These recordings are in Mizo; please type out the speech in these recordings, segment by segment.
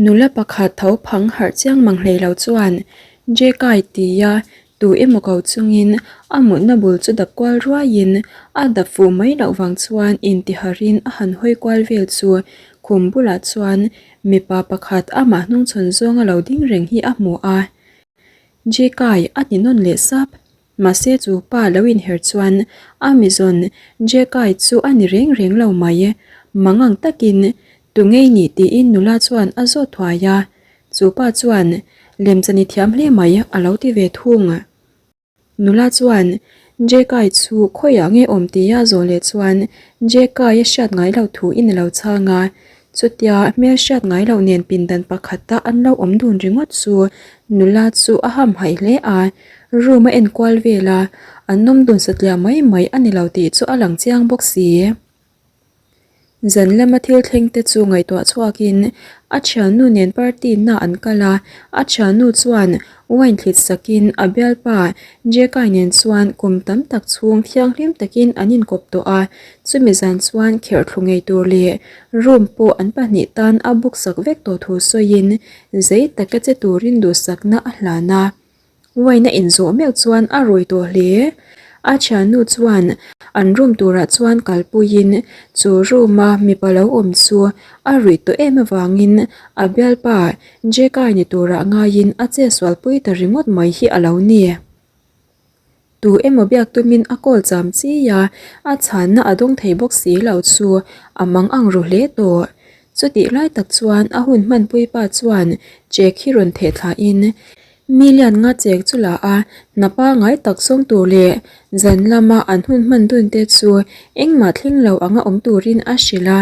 Nula pakhat tho phang harh chiang mang hlei lo chuan Jekai tia tu emaw ko chungin a mutna bul chu dap kual ruaiin a dap fuh mai loh vang chuan intiharhin a han hawi kual vel chu khum bulah chuan mipa pakhat amah hnungchhawn zawnga lo ding reng hi a hmu a. Jekai a ti nawn leh sap. Mahse chu pa lo inher chuan a mizawn Jekai chu a ni reng reng lo mai. Mangang takin tu ngei ni tiin nula chuan a zawt thuai a. Chu pa chuan lemchan i thiam hle mai a lo ti ve thung. Nula chuan Jekai chu khawiah nge awm tia zawh leh chuan Jekai a hriat ngai loh thu in a lo chhang a. Chutia hmel hriat ngai loh nen pindan pakhata an lo awm dun ringawt chu nula chu a hamhaih hle a, room a enkual vel a, an awm dun satliah mai mai a ni lo tih chu a lang chiang bawk si. Zan lama thil thleng te chu ngaihtuah chhuakin a thiannu nen party na an kal a, a thiannu chuan wine thlit sakin a bialpa Jekai nen chuan kum tam tak chhung thianghlim takin an inkawp tawh a, chumi zan chuan kherh thlu ngei tur leh room pawh an pahnih tan a book sak vek tawh thu sawiin zei taka che turin duhsakna a hlan a. Wine a inzawh meuh chuan a rawi tawh hle. A thiannu chuan an room turah chuan kalpuiin chu room a mipa lo awm chu a ruih tawh em avangin a bialpa Jekai ni turah ngaiin a che sualpui ta ringawt mai hi a lo ni. Tu emaw biak tumin a call cham chi a, a chhanna a dawng thei bawk si lo chu a mang ang ru hle tawh. Chutih lai tak chuan a hun hmanpui pa chuan chek hi rawn theh thlahin million nga chek chu la a, hna pangai tak zawng tur leh zan lama an hun hman dun te chu engmah thleng lo anga awm turin a hrilh a.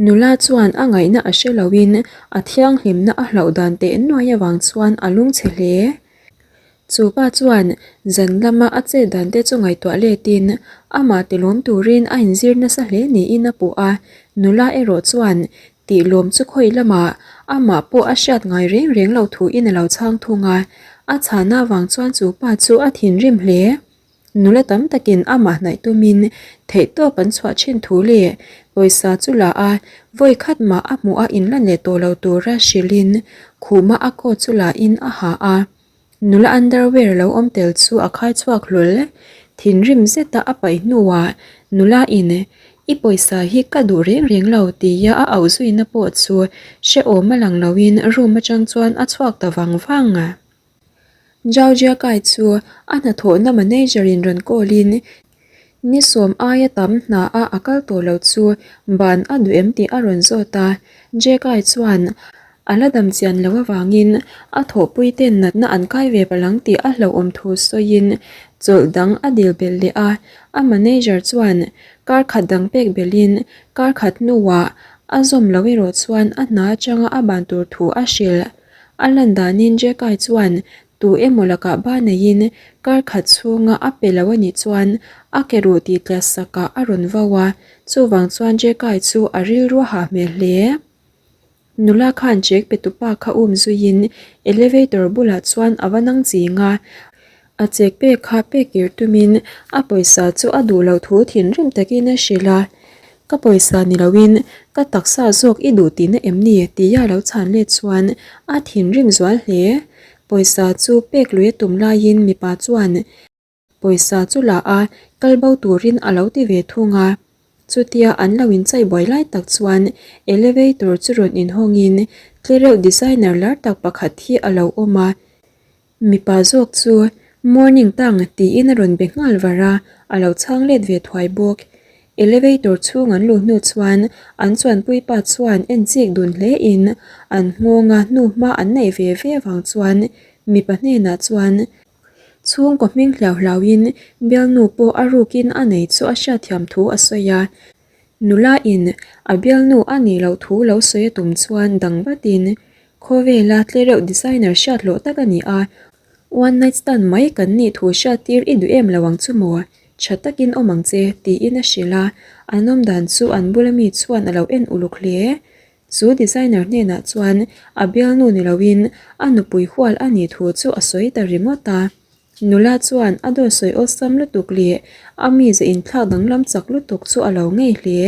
Nula chuan a ngaihna a hre loin a thianghlimna a hlauh dan teh nuai avang chuan a lungchhe hle. Chu pa chuan zan lama a chet dan te chu ngaihtuah letin amah tilawm turin a inzir nasa hle niin a puh a, nula erawh chuan tihlawm chu khawi lamah amah pawh a hriat ngai reng reng lo thuin a lo chhang thung a, a chhana avang chuan chu pa chu a thinrim hle. Nula tam takin amah hnaih tumin theihtawp an chhuah thin thu leh pawisa chu la a, vawi khat mah a hmuh a inlan leh tawh lo tura hrilhin khuma a coat chu la in a ha a. Nula underwear lo awm tel chu a khai chhuak hlawl. Thinrim zeta a paih hnuah nula in i pawisa hi ka duh reng reng lo tia a auh zuina pawh chu hrehawm a lang loin room atang chuan a chhuak ta vang vang. Zhao Jiakai chu a hnathawhna manager in rawn call in ni sawm aia tam hna a a kal tawh lo chu ban a duh em tih a rawn zawt a. Jiakai chuan a la dam chian loh avangin a thawhpui ten natna an kai ve palh ang tih a hlauhawm thu sawiin chawlh dang a dil belh leh a. A manager chuan kar khat dang pek belhin kar khat hnuah a zawm loh erawh chuan a hna atanga a ban tur thu a hrilh. A lan danin Jekai chuan tu emaw lakah ba neiin kar khat chhunga a pe lo a nih chuan a ke ruh tih tla sakah a rawn vau a, chuvang chuan Jekai chu a rilru a hah hmel hle. Nula khan chek pe tupa kha um zuiin elevator bulah chuan a va nang ching a, a chek pek kha pek kir tumin a pawisa chu a duh loh thu thinrim takin a hrilh a, Ka pawisa ni loin ka taksa zawk i duh tihna em ni? tia lo chhan let chuan a thinrim zual hle. Pawisa chu pek lui a tum laiin mipa chuan pawisa chu la a, kal bo turin a lo ti ve thung a. Chutia an lo inchai buai lai tak chuan elevator chu rawn inhawngin tlereuh designer lar tak pakhat hi a lo awm a. Mipa zawk chu Morning Tang tiin a rawn be nghal var a, a lo chhang let ve thuai bawk. Elevator chhung an luh hnu chuan an chuanpuipa chuan en chik dun hle in an nghawnga hnuhma an neih ve ve avang chuan mipa hnenah chuan chhungkaw hming hlau hlauin bialnu pawh a rukin a nei chu a hriatthiam thu a sawi a. Nula in a bialnu a nih loh thu lo sawi a tum chuan dang vatin Khawvela tlereuh designer hriat hlawh tak a ni a, one night stand mai kan nih thu hriat tir i duh em lo ang chu maw? Tha takin awm ang che, tiin a hrilh a, an awm dan chu an bula mi chuan a lo en uluk hle. Chu designer hnenah chuan a bialnu ni loin a nupui hual a nih thu chu a sawi ta ringawt a. Nula chuan a dawt sawi awlsam lutuk leh a mize inthlak danglam chak lutuk chu a lo ngei hle.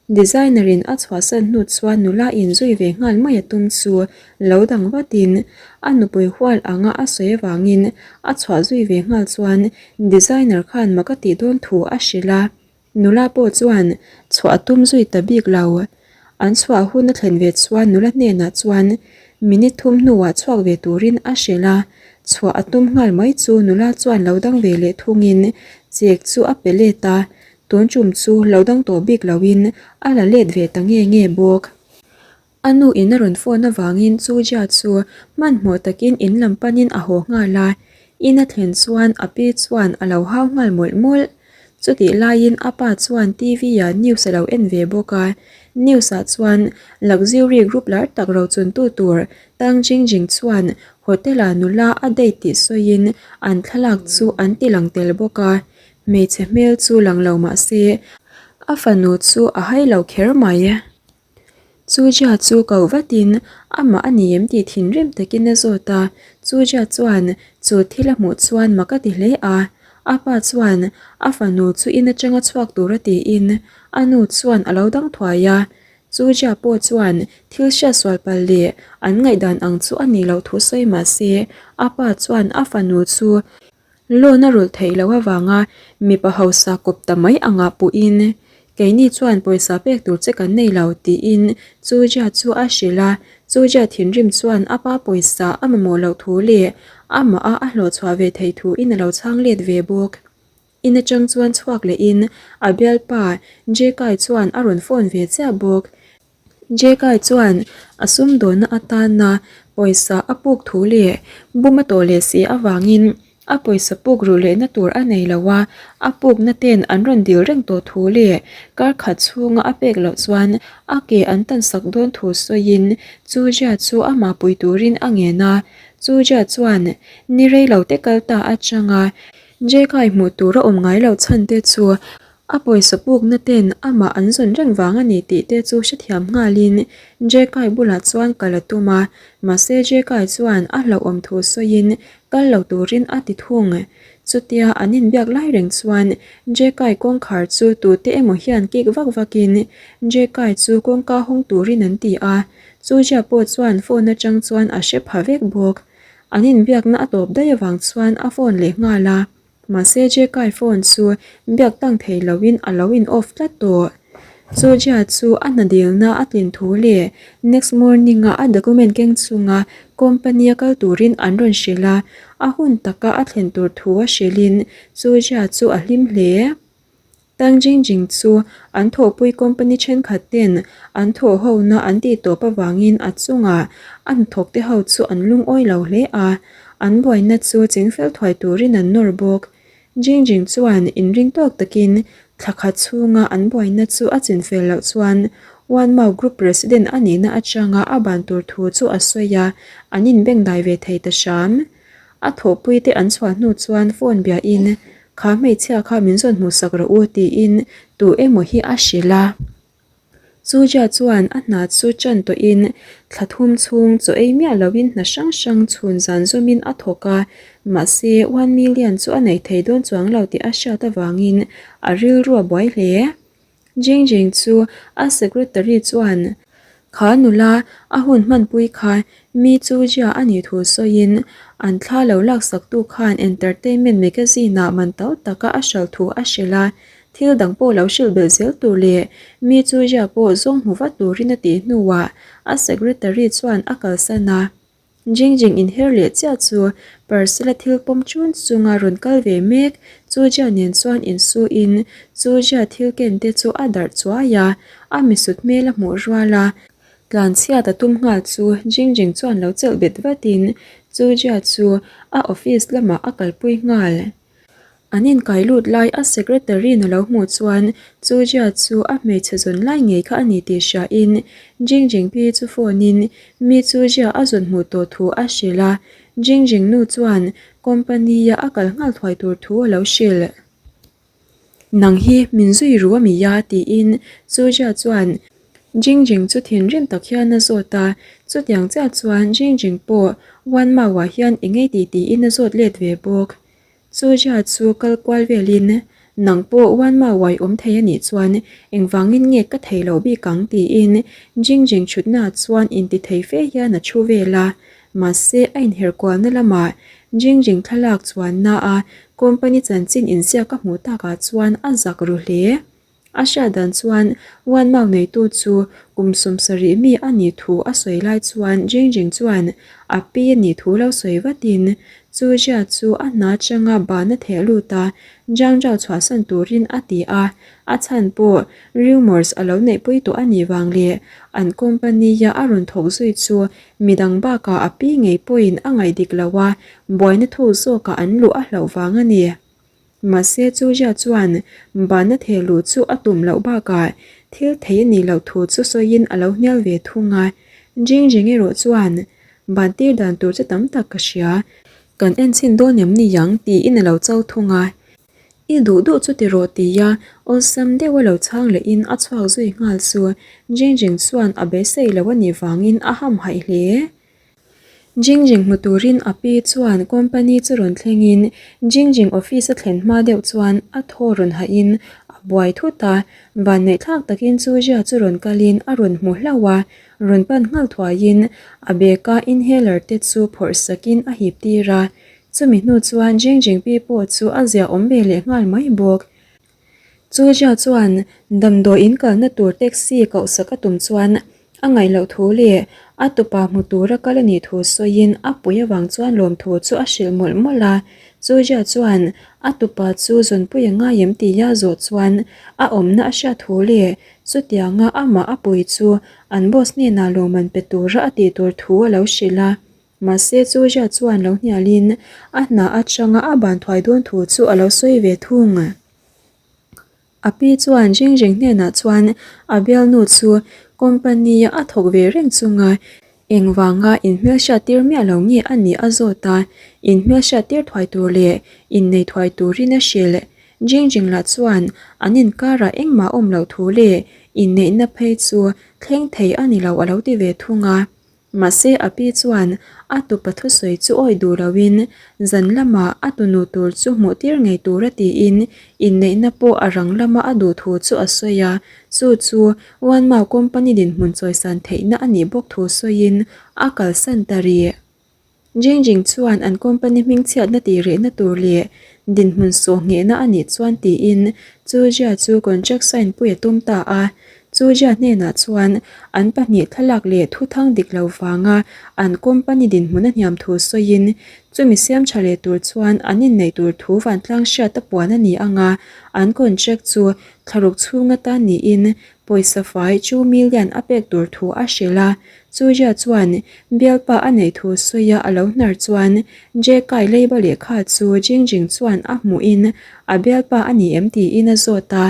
Designer in a chhuahsan hnu chuan nula in zui ve nghal mai a tum chu lo dang vatin a nupui hual anga a sawi avangin a chhuah zui ve nghal chuan designer khan mak a tih dawn thu a hrilh a. Nula pawh chuan chhuah a tum zui ta bik lo. An chhuah hun a thlen ve chuan nula hnenah chuan minute thum hnuah chhuak ve turin a hrilh a, chhuah a tum nghal mai chu nula chuan lo dang ve leh thungin chek chu a pe let a, tun tum chu lo dang tawh bik loin a la let ve ta nge nge bawk. A nu in a rawn phone avangin chu Jia chu hmanhmawh takin in lam panin a haw nghal a, in a thlen chuan a pi chuan a lo hau nghal mawlh mawlh. Chutih laiin a pa chuan TV ah news a lo en ve bawk a, news ah chuan luxury group lar tak rochuntu tur Tang Jingjing chuan hotel ah nula a date tih sawiin an thlalak chu an ti lang tel bawk a, hmeichhe hmel chu lang lo mah se a fanu chu a hai lo kher mai. Chujia chu ko vatin amah a ni em tih thinrim takin a zawt a, Chujia chuan chu thil a hmuh chuan mak a ti hle a, a pa chuan a fanu chu in atanga chhuak tur a tiin a nu chuan a lo dang thuai a, Chujia pawh chuan thil hriatsual palh leh an ngaihdan ang chu a nih loh thu sawi mah se a pa chuan a fanu chu Loan a rulh theih loh avanga mipa hausa kawp ta mai angah puhin, Keini chuan pawisa pek tur che kan nei lo, tiin Chujia chu a hrilh a. Chujia thinrim chuan a pa pawisa a mamawh loh thu leh amah a a hlawhchhuah ve theih thuin a lo chhang let ve bawk. In atang chuan chhuak lehin a bialpa Jekai chuan a rawn phone ve chiah bawk. Jekai chuan a sumdawnna atana pawisa a puk thu leh bum a tawh leh si avangin a pawisa puk ruh lehna tur a nei lo a, a pukna ten an rawn dil reng tawh thu leh kar khat chhunga a pek loh chuan a ke an tan sak dawn thu sawiin Chujia chu amah pui turin a ngen a. Chujia chuan ni rei lo te kal ta atanga Jekai hmuh tur a awm ngai loh chhan te chu A pawisa pukna ten amah an zawn reng vang a ni tih te chu hrethiam nghalin Jekai bulah chuan kal a tum a, mahse Jekai chuan a hlauhawm thu sawiin kal lo turin a ti thung. Chutia an inbiak lai reng chuan Jekai kawngkhar chu tute emaw hian kik vak vakin Jekai chu kawngka hawng turin an ti a, chu Jia pawh chuan phone atang chuan a hre pha vek bawk. An inbiakna a tawp daih avang chuan a phone leh nghal a. Mahse Jekai phone chu biak tang thei loin a lo in off tlat tawh. Chu Jia chu a hna dilna a tlin thu leh next morning a a document keng chunga company a kal turin an rawn hrilh a, a hun taka a thlen tur thu a hrilhin Chu Jia chu a hlim hle. Tang Jing Jing chu an thawhpui company thenkhat ten an thawh hona an tih tawp avangin a chungah a hnathawk te ho chu an lungawi lo hle a, an buaina chu chingfel thuai turin an nawr bawk. Jing Jing chuan inring tawk takin thla khat chhunga an buaina chu a chinfel loh chuan One Mau Group President a nihna atanga a ban tur thu chu a sawi a, an inbengdai ve thei ta hram. A thawhpuite an chhuah hnu chuan phone biahin, Kha hmeichhia kha min zawn hmuh sak rawh u tiin tu emaw hi a hrilh a. Chujia chuan a hna chu ṭan tawhin thla thum chhung chaw ei miah loin hna hrang hrang chhun zan zawmin a thawk a, mahse one million chu a nei thei dawn chuang lo tih a hriat avangin a rilru a buai hle. Jing Jing chu a secretary chuan kha nula a hun hmanpui kha mi chu Jia a nih thu sawiin an thla lo laksaktu khan entertainment magazine ah man tau taka a hralh thu a hrilh a, thil dang pawh lo hrilh belh zel tur leh mi chu Jia pawh zawng hmu vat turin a tih hnuah a secretary chuan a kalsan a. Jing Jing inher leh chiah chu Parcel-a thil pawm chun chunga rawn kal ve mek Chu Jia nen chuan insuin Chu Jia thil ken te chu a darh chuai a, a misut hmel a hmuh rual a, tlanchhiat a tum nghal chu Jing Jing chuan lo chelh bet vatin Chu Jia chu a office lamah a kalpui nghal. An inkai lut lai a secretary na lo hmuh chuan chu Jia chu a hmeichhe zawn lai ngei kha a ni tih hria in Jing Jing pi chu phone in mi chu Jia a zawn hmuh tawh thu a hrilh a, Jing Jing nu chuan company a a kal nghal thuai tur thu a lo hrilh. Nang hi min zui ru a mi a tiin chu Jia chuan Jing Jing chu thinrim tak hian a zawt a, chutiang chiah chuan Jing Jing pawh Wan Mao ah hian eng ei tih tiin a zawt let ve bawk. Chu Jia chu kal kual velin. Nang pawh Wanma uai awm thei a nih chuan engvangin nge ka thei lo bik ang tiin Jing Jing thutnaah chuan intithei fe hian a thu vel a. Mahse a inher kualna lamah Jing Jing thlalak chuanna a company chanchin inziak a hmuh takah chuan a zak ru hle. A hriat dan chuan Wan Mau neitu chu kum 70 mi a nih thu a sawi lai chuan Jing Jing chuan a pi a nih thu lo sawi vatin chu Jia chu a hna atanga ban a theh lut a, Zhang Zhao chhuahsan turin a ti a, a chhan pawh rumours a lo neihpui tawh a nih vang leh an company-a a rawn thawk zui chu midang bakah a pi ngei pawhin a ngaih dik lo a, buaina thuk zawkah an luh a hlauh vang a ni. Mahse chu Jia chuan bana theh luh chu a tum loh bakah thil thei a nih loh thu chu sawiin a lo hnial ve thung a. Jing Jing erawh chuan ban tir dan tur chu tam tak ka hria, kan en chhin dawn em ni ang tiin a lo cho thung a. I duh duh chu ti rawh tia awlsam deuh a lo chhang lehin a chhuak zui nghal chu Jing Jing chuan a beisei lo a nih vangin a hamhaih hle. Jing Jing hmu turin a pi chuan company chu rawn thlengin Jing Jing office a thlen hma deuh chuan a thaw rawn hahin a buai thut a, vanneihthlak takin chu Jia chu rawn kalin a rawn hmu hlauh a, rawn pan nghal thuaiin a bag a inhaler te chu phawrh sakin a hip tir a, chumi hnu chuan Jing Jing pi pawh chu a zia awm ve leh nghal mai bawk. Chu Jia chuan damdawi in kalna tur taxi kohsak a tum chuan a ngaih loh thu leh a tupa hmu tura kal a nih thu sawiin a pui avang chuan lawmthu chu a hrilh mawlh mawlh a. Chu Jia chuan a tupa chu zawnpui a ngai em tia zawh chuan a awmna a hriat thu leh chutianga amah a pui chu an boss hnenah lawmman pe tura a tih tur thu a lo hrilh a. Mahse chu Jia chuan lo hnialin a hna atanga a ban thuai dawn thu chu a lo sawi ve thung. A pi chuan Jing Jing hnenah chuan a bialnu chu company a thawk ve reng chunga engvanga inhmelhriat tir miah lo nge a nih a zawt a, inhmelhriat tir thuai tur leh innei thuai turin a hrilh. Jing Jing lah chuan an inkarah engmah awm loh thu leh inneihna phei chu thleng thei a ni lo a lo ti ve thung a. Mahse a pi chuan a tupa thusawi chu awi duh loin zan lamah a tunu tur chu hmuh tir ngei tur a tiin inneihna pawh a rang lama a duh thu chu a sawi a, chu chu Wanmao company dinhmun chawisan theihna a nih bawk thu sawiin a kalsan ta rih. Jing Jing chuan an company hmingchhiatna tih rehna tur leh dinhmun sawh nghehna a nih chuan tiin Chu Jia chu contract sign pui a tum ta a. Chu Jia hnenah chuan an pahnih thlalak leh thuthang dik lo vanga an company dinhmun a hniam thu sawiin chumi siam tha leh tur chuan an inneih tur thu vantlang hriat a puan a ni ang a, an contract chu thlaruk chhung atan niin pawisa fai Chu million a pek tur thu a hrilh a. Chuja chuan bialpa a neih thu sawi a a lo hnar chuan Jekai leiba lehkha chu Jing Jing chuan a hmuhin a bialpa a ni em tiin a zawt a.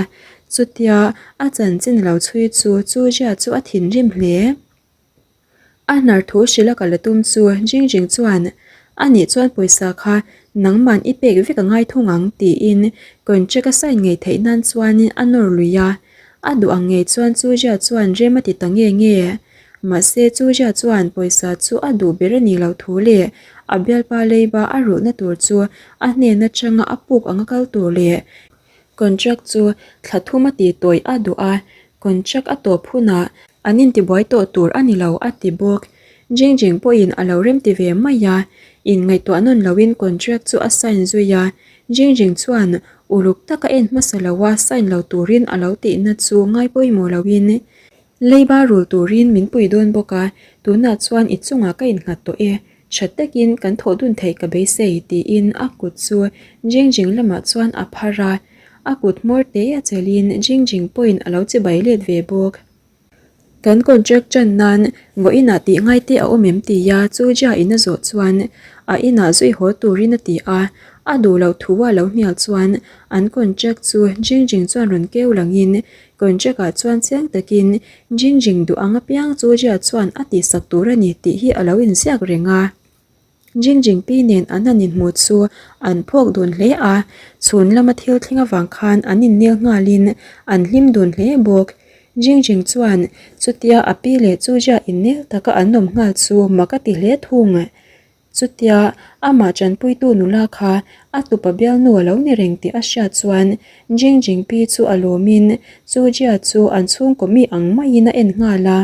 Chutia a chanchin lo chhui chu Chuja chu a thinrim hle. A hnar thu hrilh a kal a tum chu Jing Jing chuan a nih chuan pawisa kha nangman i pek vek a ngai thung ang tiin contract a sign ngei theih nan chuan a nawr lui a. A duh ang ngei chuan Chuja chuan rem a ti ta nge nge. Mahse Chuja chuan pawisa chu a duh ber a nih loh thu leh a bialpa leiba a rulhna tur chu a hnen atanga a puk anga kal tur leh contract chu thla thum a tih tawih a duh a, contract a tawp hunah an intibuai tawh tur a ni lo a ti bawk. Jing Jing pawhin a lo rem ti ve mai a, inngaihtuah nawn loin contract chu a sign zui a, Jing Jing chuan uluk taka en hmasa lo a sign lo turin a lo tihna chu ngai pawimawh loin leiba rul turin min pui dawn bawk a, tunah chuan i chungah ka innghat tawh e, tha takin kan thawh dun theih ka beisei tiin a kut chu Jing Jing lamah chuan a phar a, a kut hmawr te a chelhin Jing Jing pawhin a lo chibai let ve bawk. Kan contract tan nan vawiinah tih ngai te a awm em tia chu Jia in a zawh chuan a inah zui haw turin a ti a, a duh loh thu a lo hnial chuan an contract chu Jing Jing chuan rawn keu langin contract ah chuan chiang takin Jing Jing duh ang apiang chu Jia chuan a tihsak tur a ni tih hi a lo inziak reng a. Jing Jing pi nen an han inhmuh chu an phawk dun hle a, chhun lama thil thleng avang khan an innel nghalin an hlim dun hle bawk. Jing Jing chuan chutia a pi leh Chuzia innel taka an awm nghal chu mak a ti hle thung. Chutia amah tanpuitu nula kha a tupa bialnu a lo ni reng tih a hriat chuan Jing Jing pi chu a lawmin Chu Jia chu an chhungkaw mi ang maiin a en nghal a.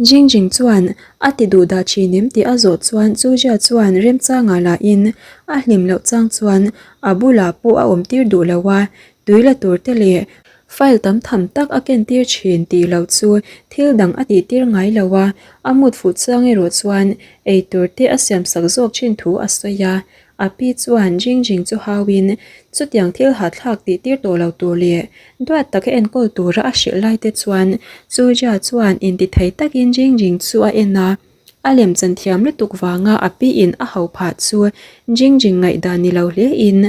Jing Jing chuan a ti duh dah thin em tih a zawh chuan Chu Jia chuan remchangah lahin a hlim loh chang chuan a bulah pawh a awm tir duh lo a, tui la tur te leh file tam tham tak a ken tir thin tih loh chu thil dang a tih tir ngai lo a, a mut fuh chang erawh chuan ei tur te a siam sak zawk thin thu a sawi a. A pi chuan Jing Jing chu hauin chutiang thil hahthlak tih tir tawh lo tur leh duat taka enkawl tura a hrilh lai te chuan Chu Jia chuan intithei takin Jing Jing chu a en a. A lemchan thiam lutuk vanga a pi in a hau phah chu Jing Jing ngaihdan ni lo hle in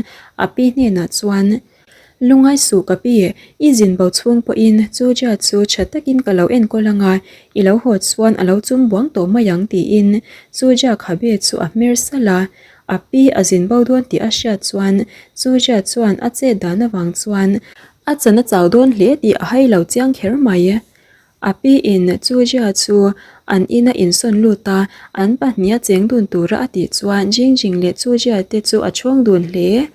a pi hnenah chuan, Lungai suh ka pi, i zin bo chhung pawhin chu Jia chu tha takin ka lo enkawl anga i lo haw chuan a lo chum buang tawh mai ang tiin Chu Jia khabe chu a hmer salh a. A pi a zin bo dawn tih a hriat chuan Chu Jia chuan a chet dan avang chuan a chan a chau dawn hle tih a hai lo chiang kher mai. A pi in Chu Jia chu an ina insawn lut a, an pahniha cheng dun tura a tih chuan Jing Jing leh Chu Jia te chu a chhawng dun hle.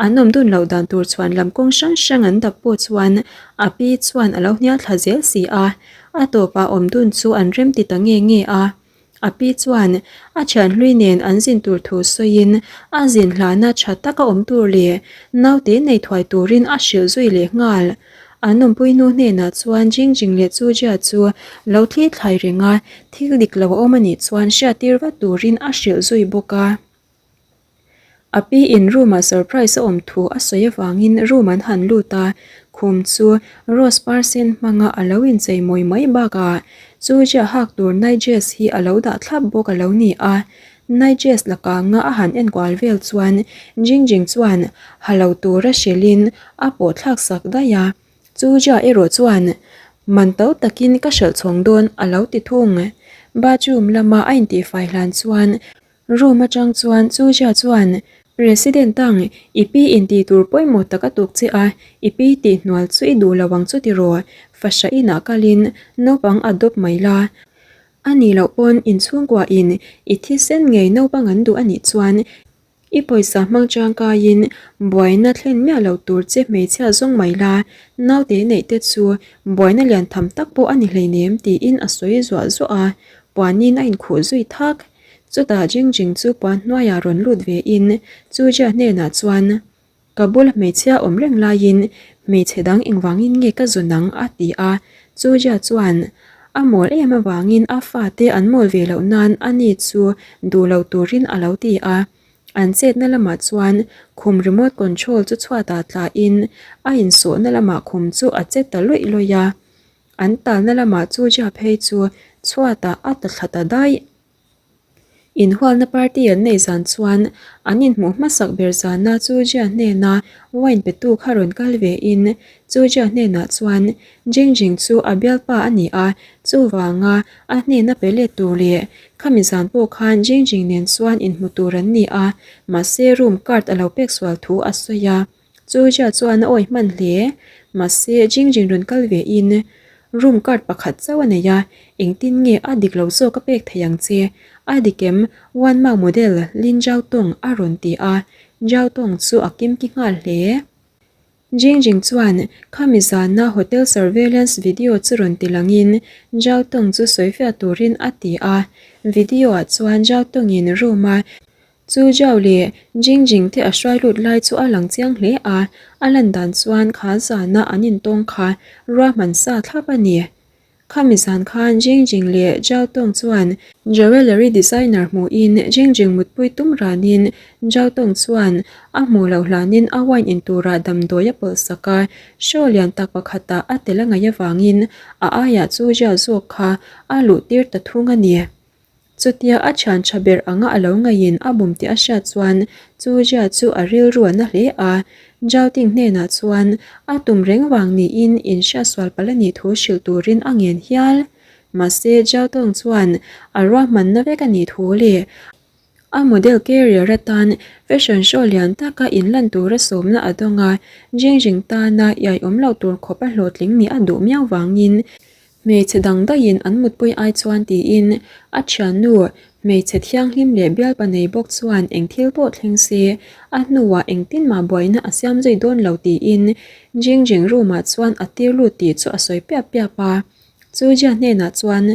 An awm dun loh dan tur chhuan lam kawng hrang hrang an dap pawh chuan a pi chuan a lo hnial thla zel si a, a tawpah awm dun chu an rem ti ta nge nge a. A pi chuan a thianhlui nen an zin tur thu sawiin a zin hlana tha taka awm tur leh naute nei thuai turin a hrilh zui leh nghal. An awmpui hnu hnenah chuan Jing Jing leh Chu Jia chu lo thli thlai reng a, thil dik lo a awm a nih chuan hriattir vat turin a hrilh zui bawk a. A pi in room ah surprise a awm thu a sawi avangin room an han lut a, khum chu rose par sen hmanga a lo inchei mawi mai bakah chu ziah hak tur night dress hi a lo dah thlap bawk a lo ni a. Night dress la kanga a han enkual vel chuan Jing Jing chuan ha lo tura hrilhin a pawh thlak sak daih a. Chu ziah erawh chuan man to takin ka hralh chhawng dawn a lo ti thung. Bathroom lama a intihfai hlan chuan Room atang chuan Chu Jia chuan, President Tang, i pi in tih tur pawimawh tak a tuk che a, i pi tih hnual chu i duh lo ang chu tiraw? Fahra inah kalin naupang a dawp mai la. A nih loh pawn inchhungkua in i thisen ngei naupang an duh a nih chuan i pawisa hmang tangkaiin buaina thlen miah lo tur che hmeichhia zawng mai la, naute neih te chu buaina lian tham tak pawh a ni hleinem tiin a sawi zuah zuah a, puanin a inkhuh zui thak. Chutah Jing Jing chu puan hnuaiah rawn lut ve in Chu Jia hnenah chuan, Ka bula hmeichhia awm reng laiin hmeichhe dang engvangin nge ka zawn ang? a ti a. Chu Jia chuan a mawl em avangin a fate an mawl ve loh nan a ni chu duh lo turin a lo ti a. An chetna lamah chuan khum remote control chu chhuatah tlahin a insawhna lamah khum chu a che ta luih luih a. An talna lamah chu Jia phei chu chhuatah a ta thla ta daih. Inhualna party an neih zan chuan an inhmuh hmasak ber zana chu Jia hnena wine petu kha rawn kal ve in chu Jia hnenah chuan Jing Jing chu a bialpa a ni a, chuvanga a hnena pe let tur leh khami zan pawh khan Jing Jing nen chuan inhmu tur an ni a, mahse room card a lo pek sual thu a sawi a. Chu Jia chuan a awih hman hle. Mahse, Jing Jing rawn kal ve in room card pakhat chauh a nei a, engtin nge a dik lo zawk a pek thei ang che? A dik em? One Mao model Lin Zhao Tong a rawn ti a, Zhao Tong chu a kim ki nghal hle. Jing Jing chuan khami zana hotel surveillance video chu rawn ti langin Zhao Tong chu sawifiah turin a ti a, video ah chuan Zhao Tong in room a Chu Zhao leh Jing Jing te a hruai lut lai chu a lang chiang hle a, a lan dan chuan kha zana an intawng kha ruahman sa thlap a ni. Khami zan khan Jing Jing leh Zhao Tong chuan jewellery designer hmuhin Jing Jing mutpui tum ranin Zhao Tong chuan a hmuh loh hlanin a wine in turah damdawi a pawlh sak a, show lian tak pakhatah a tel a ngaih avangin a aiah Chu Zhao zawk kha a luh tir ta thung a ni. Chutia a thian tha ber anga a lo ngaihin a bum tih a hriat chuan chu Jia chu a rilru a na hle a. Zhao Ting hnenah chuan a tum reng vang niin inhriatsual palh a nih thu hrilh turin a ngen hial. Mahse Zhao Tong chuan a ruahmanna vek a nih thu leh a model carrier atan fashion show lian taka inlan tura sawmna a dawng a, Jing Jing tana iai awm loh tur khawp a hlawhtling nih a duh miau vangin. Hmeichhe dang daihin an mutpui ai chuan tiin a thiannu hmeichhe thianghlim leh bialpa nei bawk chuan eng thil pawh thleng se a hnuah engtin mah buaina a siam zui dawn lo tiin Jing Jing room ah chuan a tir lut tih chu a sawi piap piap a. Chu Jia hnenah chuan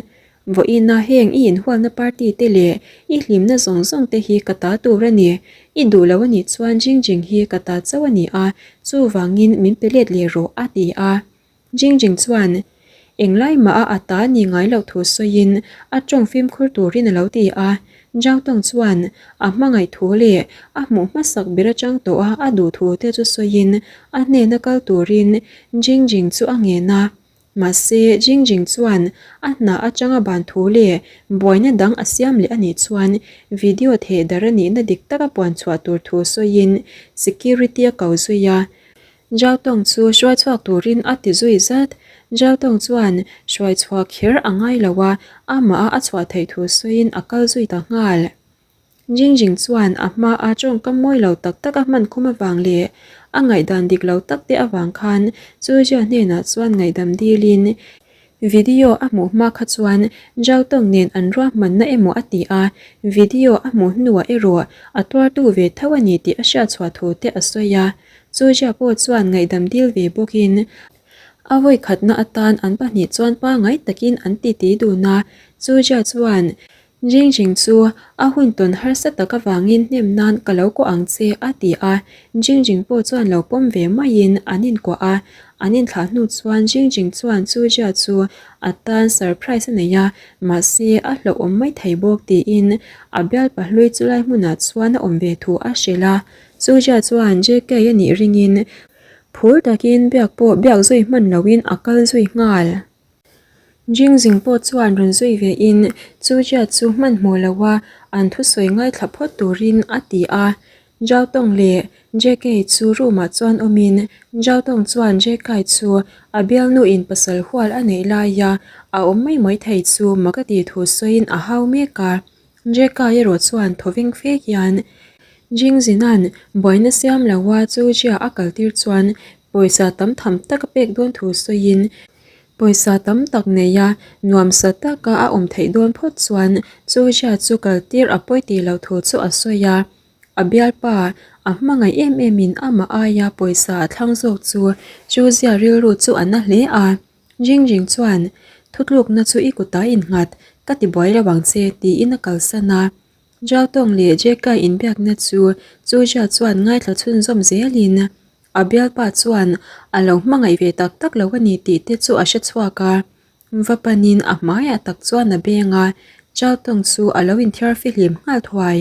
Vawiina heng i inhualna party te leh i hlimna zawng zawng te hi ka ta tur a ni. I duh lo a nih chuan Jing Jing hi ka ta chauh a ni a, chuvangin min pe let leh rawh a ti a. Jing Jing chuan englai mah a a ta ni ngai loh thu sawiin a tawng fimkhur turin a lo ti a. Zhao Tong chuan a hmangaih thu leh a hmuh hmasak ber atang tawh a a duh thu te chu sawiin a hnena kal turin Jing Jing chu a ngen a. Mahse, Jing Jing chuan a hna atanga ban thu leh buaina dang a siam leh a nih chuan video theh dar a nihna dik taka puan chhuah tur thu sawiin security a ko zui a. Zhao Tong chu hruai chhuak turin a ti zui zat. Zhao Tong chuan hruai chhuah kher a ngai lo a, amah a a chhuah theih thu sawiin a kal zui ta nghal. Jing Jing chuan a hmaa tawngkam mawi lo tak tak a hman khum avang leh a ngaihdan dik lo tak te avang khan Chu Jia hnenah chuan ngaihdam dilin video a hmuh hma kha chuan Zhao Tong nen an ruahmanna emaw a ti a, video a hmuh hnuah erawh a tuartu ve tho a ni tih a hriatchhuah thu te a sawi a. Chu Jia pawh chuan ngaihdam dil ve bawkin a vawikhatna atan an pahnih chuan pangngai takin an titi dun a, Chu Jia chuan Jing Jing chu a hun tawn harsa tak avangin hnem nan ka lo kuah ang che a ti a, Jing Jing pawh chuan lo pawm ve maiin an inkuah a, an inthlah hnu chuan Jing Jing chuan Chu Jia chu a tan surprise a nei a, mahse a hlauhawm mai thei bawk tiin a bialpa hlui chu lai hmunah chuan a awm ve thu a hrilh a, Chu Jia chuan JK a nih ringin phur takin biak pawh biak zui hman loin a kal zui nghal. Jingzing pawh chuan rawn zui ve in chu Jia chu hmanhmawh lo a an thusawi ngaithla phawt turin a ti a. Zhao Tong leh JK chu room ah chuan awm in Zhao Tong chuan JK chu a bialnu in pasal hual a neih laia a awm mai mai thei chu mak a tih thu sawiin a hau mek a. JK erawh chuan thawveng fe hian Jingzina'n buaina siam lo a chu Jia a kaltir chuan pawisa tam tham tak a pek dawn thu sawiin Pawisa tam tak nei a, nuamsa taka a awm theih dawn phawt chuan chu Jia chu kal tir a pawi tih loh thu chu a sawi a. A bialpa, a hmangaih em em in amah aia pawisa a thlang zawk chu chu Jia rilru chu a na hle a. Jing Jing chuan, Thutlukna chu i kutah innghat, ka ti buai lo ang che, tiin a kalsan a. Zhao Tong leh JK inbiakna chu chu Jia chuan ngaithla chhunzawm zelin a bialpa chuan a lo hmangaih ve tak tak lo a ni tih te chu a hre chhuak a. Va panin a hmaiah tak chuan a beng a, Zhao Tong chu a lo inthiar fihlim nghal thuai.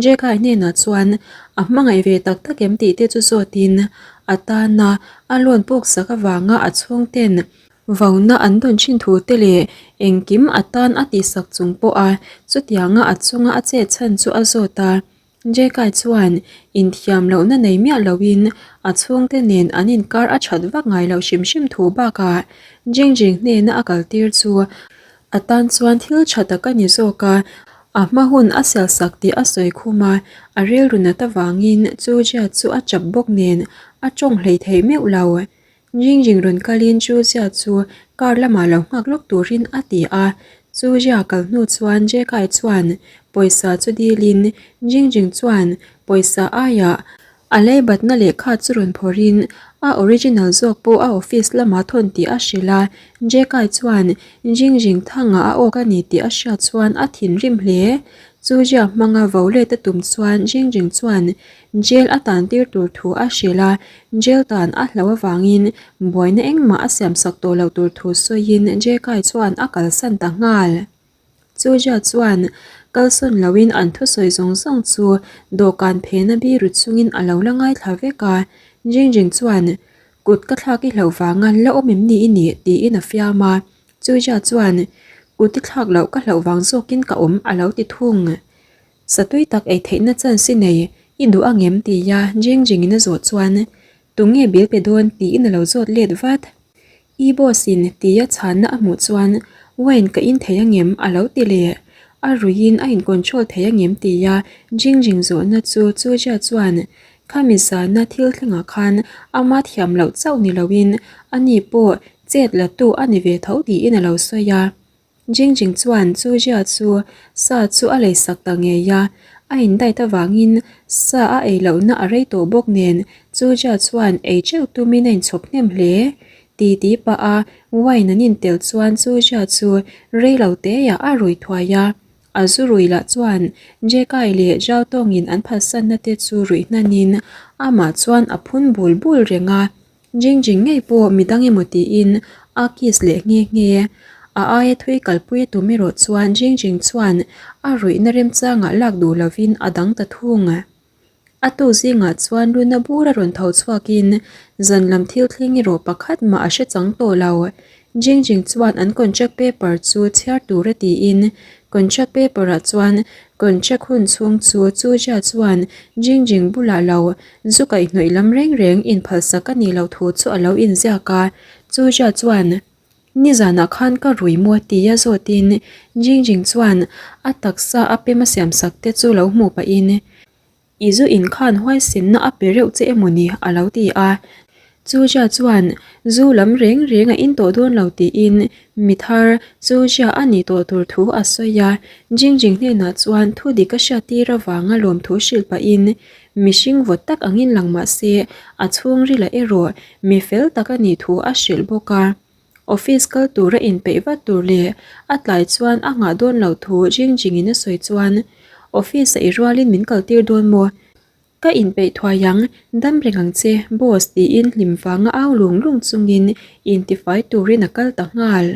JK hnenah chuan a hmangaih ve tak tak em tih te chu zawtin a tana a loan puksak avanga a chhungten Vauna an dawn thin thu te leh engkim a tan a tihsak chung pawh a chutianga a chunga a chet chhan chu a zawt a. Jekai chuan inthiam lohna nei miah loin a chhungte nen an inkar a that vak ngai loh hrim hrim thu bakah Jing Jing hnena a kaltir chu a tan chuan thil tha tak a ni zawk a, a hma hun a sialsak tih a sawi khum a, a rilru nat avangin chu Jia chu a chap bawk nen a tawng hleithei meuh lo. Jing Jing rawn kalin Chu Jia chu car lamah lo nghak lawk turin a ti a. Chu Jia kal hnu chuan Jekai chuan pawisa chu dilin Jing Jing chuan pawisa aiah a leibatna lehkha chu rawn phawrhin a original zawk pawh a office lamah thawn tih a hrilh a. Jekai chuan Jing Jing thangah a awk a ni tih a hriat chuan a thinrim hle. Chu Jia hmanga vo let a tum chuan Jing Jing chuan Jail a tan tir tur thu a hrilh a, jail tan a hlauh avangin buaina engmah a siamsak tawh loh tur thu sawiin Jekai chuan a kalsan ta nghal. Chu Jia chuan kalsawn loin an thusawi zawng zawng chu dawhkan phena biru chungin a lo la ngaithla vek a, Jing Jing chuan kut ka thlak i hlauh vanga la awm em ni i nih tiin a fiam a, Chu Jia chuan kut i thlak loh ka hlauh vang zawkin ka awm a lo ti thung. Satui tak ei theihna chance i nei, i duh angem tia Jing Jing in a zawh chuan tunge bil pe dawn tiin a lo zawt let vat. I boss in tia chhanna a hmuh chuan wine ka in thei angem a lo ti leh. A ruiin a in control thei angem tia Jing Jing zawhna chu Chu Jia chuan khami zana thil thlengah khan ama thiam loh chauh ni loin ani pawh. chet la tu a ni ve tho tiin a lo sawi a. Jingjing chuan chu Jia chu sa chu a lei sak ta ngei a, a indait avangin sa a ei lohna a rei tawh bawk nen chu Jia chuan ei teuh tumin a inchhawp hnem hle. Ti ti pah a wine an intel chuan chu Jia chu rei lo teah a rui thuai a, a zu rui lah chuan Jekai leh Zhao tawngin an phalsanna te chu ruih hnanin amah chuan a phun bul bul reng a. Jingjing ngei pawh midang emaw tiin a kiss leh nghe nghe. A aia thui kalpui a tum erawh chuan Jingjing chuan a ruihna remchangah lak duh lovin a dang ta thung. A tu zingah chuan luna bur a rawn tho chhuakin zan lam thil thleng erawh pakhat mah a hre chang tawh lo. Jingjing chuan an contract paper chu chhiar tur a tiin contract paper ah chuan contract hun chhung chu Chujia chuan Jingjing bulah lo Zu kaihhnawih lam reng reng inphalsak a nih loh thu chu a lo inziak a, Chuzia chuan, Nizanah khan ka rui maw tia zawtin Jingjing chuan a taksa a pem a siamsak te chu lo hmuh pahin, I zu in khan huaisenna a pe reuh che emaw ni? a lo ti a. Chuzia chuan, Zu lam reng reng a in tawh dawn lo tiin mi thar Chuzia a nih tawh tur thu a sawi a, Jingjing hnenah chuan thu dik a hriattir avanga lawmthu hrilh pahin, Mihring vawt tak angin lang mah se, a chhungrilah erawh mi fel tak a nih thu a hrilh bawk a. Office kal tura inpeih vat tur leh a tlai chuan a nghah dawn loh thu Jingjingin a sawi chuan, Office-a i rualin min kaltir dawn maw? Ka inpeih thuai ang, dam reng ang che, boss tiin hlim vanga au lung lung chungin intifai turin a kal ta nghal.